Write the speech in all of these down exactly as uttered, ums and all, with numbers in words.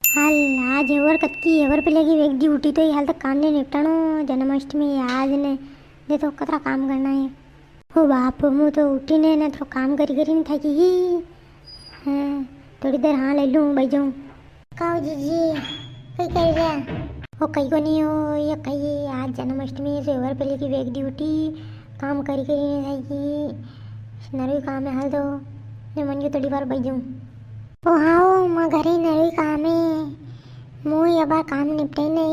हाल आज हेवर कतकी हेवर पेले की वेगदी उठी तो ये हाल तक काम नी निपटाणो। जन्माष्टमी है आज ने, दे तो कतरा काम करना है। ओ बाप, मु तो उठी ने, ने थोड़ो काम करी करी ने थाकी गई। हाँ, थोड़ी देर हाँ ले लूँ, बई जाऊँ। काओ जीजी, कई कर रहा? ओ कई को नी हो, ये कई आज जन्माष्टमी है, हेवर पेले की वेगदी उठी, काम करी करी ने थाकी गई। नरवी काम है हाल तो, ने मन के थोड़ी बार बई जाऊँ। ओ हाँ, ओ माँ घरे नरवी काम है। मु ये बार काम निपटे नी,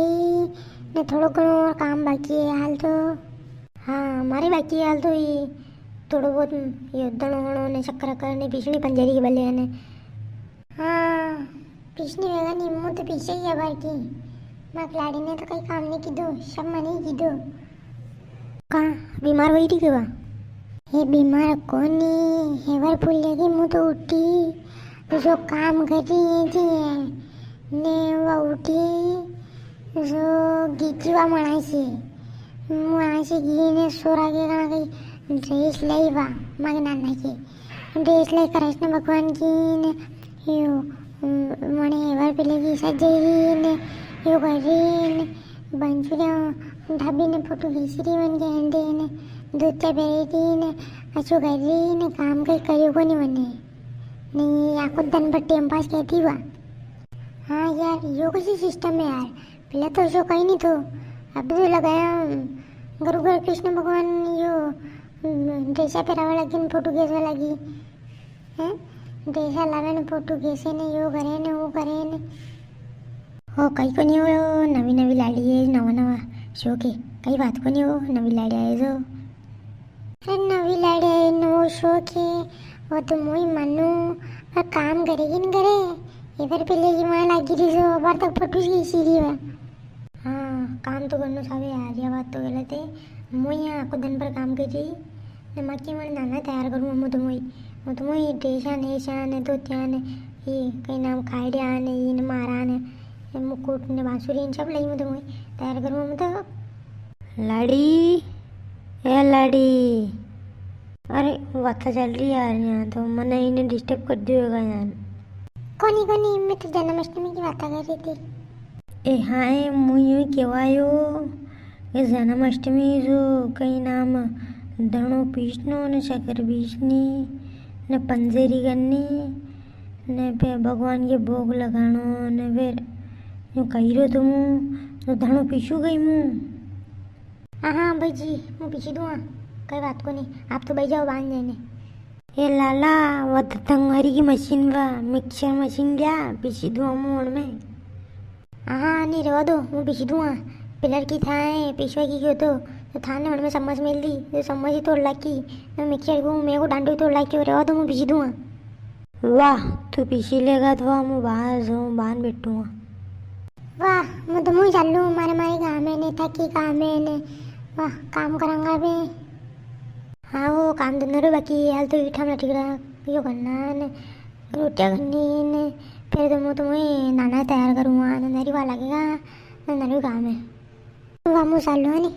ने थोड़ो घणो और काम बाकी है हाल तो। हाँ, मारे बाकी है हाल तो ये थोड़ो बहुत ये धणो वणो ने शक्कर कर ने पीसणी पंजरी के बल्ले ने। हाँ, पीसणी वेगा नी, मु तो पीसे ही है बार की। माँ लाड़ी ने तो कई काम नी कीधो, सब मने ही कीधो। का बीमार वई री के वा? हे बीमार कोनी, हेवर फूल लेगी मु तो उठी, तो जो काम करी है जी है, ने वा उठी, जो गीची वा मना से, मु आसे गी ने सोरा के कना कई dress लाई वा, मागे नाना के। Dress लाई कृष्ण भगवान की ने, यो, उम, मने हेवर पेले की सजई ने, यो करी ने, बंचुरिया ढाबी ने फोटो खींच री वन के हंडे ने, धोतिया पेरी री ने, असो करी ने, काम कई करियो कोनी वने। ने आखो दन भर time pass कहती हुआ। हाँ यार, यो कसी system है यार? पेला तो असो कई नी थो, अब तो लगाया गुरु गुरु कृष्ण भगवान यो, उम, dress पेरावा लागी ने फोटो खींचवा लागी। हैं? Dress लावे ने फोटो खींचे ने यो करे ने वो करे ने। ओ कई कोनी हो, नवी नवी लाड़ी है, नवा नवा शौक है, कई बात कोनी हो, नवी लाड़ी आए जो। अरे नवी लाड़ी आए, नवो शौक है, वो तो मुई मानू, पर काम करेगी न करे, हेवर पेले की माँ लागी री जो, अबार तक फोटो खींची री है। हाँ, काम तो करनो सावे यार, या बात तो गलत है। मुई यहाँ आखो दन पर काम करी री, ने माकी मने नाना तैयार करूँ, मु तो मुई, मु तो मुई ड्रेसा ने, ऐसा ने, धोतिया ने, ये कई नाम खाड़िया ने, ये ने मारा ने, ये मुकुट ने, बांसुरी ने, सब लई मु तो मुई तैयार करूँ, मु तो। लाड़ी, ए लाड़ी, अरे, वाता चल री यार, यहाँ तो मने इने disturb कर दियो होगा यार। कोनी, कोनी, मैं तो जन्माष्टमी की वाता कर री थी। ए हाँ, ए, मु यूं केवायो के जन्माष्टमी जो कई नाम धणो पीसनो ने शक्कर पीसनी ने पंजेरी करनी ने फिर भगवान के भोग लगाणो ने फिर यूं कही रो तो मु तो धणो पीसू गई मु। हाँ, हाँ, भाई जी, मु पीसी दूँ, हाँ। कई बात कोनी, आप तो बई जाओ बांध जाने। ए लाला, वा दतंग हरी की मशीन वा, mixer मशीन लिया, पीसी दूँ मु उनमें। हाँ, हाँ, नी रेवा दो, मु पीसी दूँ, हाँ। पिलर की थाए, पीसवा की क्यों तो, तो थाने उनमें चम्मच मेल दी, तो चम्मच ही तोड़ लाकी, तो mixer को, मेरे को डांडो ही तोड़ लाकी, रेवा दो, मु पीसी दूँ, हाँ। वाह, तू पीसी लेगा तो वाह, मु बाहर जाऊँ, बाहर बैठूँ, हाँ। वाह, मु तो मुई चालू, मारे मारे काम है ने, थाकी काम है ने। वाह, काम करांगा बे। हाँ, वो काम तो नरो बाकी, हाल तो ईठा में टिकड़ा, यो करना ने, रोटियां करनी ने, फिर तो मु तो मुई नाना तैयार करूँगा, ने नरी वा लगेगा, ने नरो काम है। वाह, मु चालू है नी।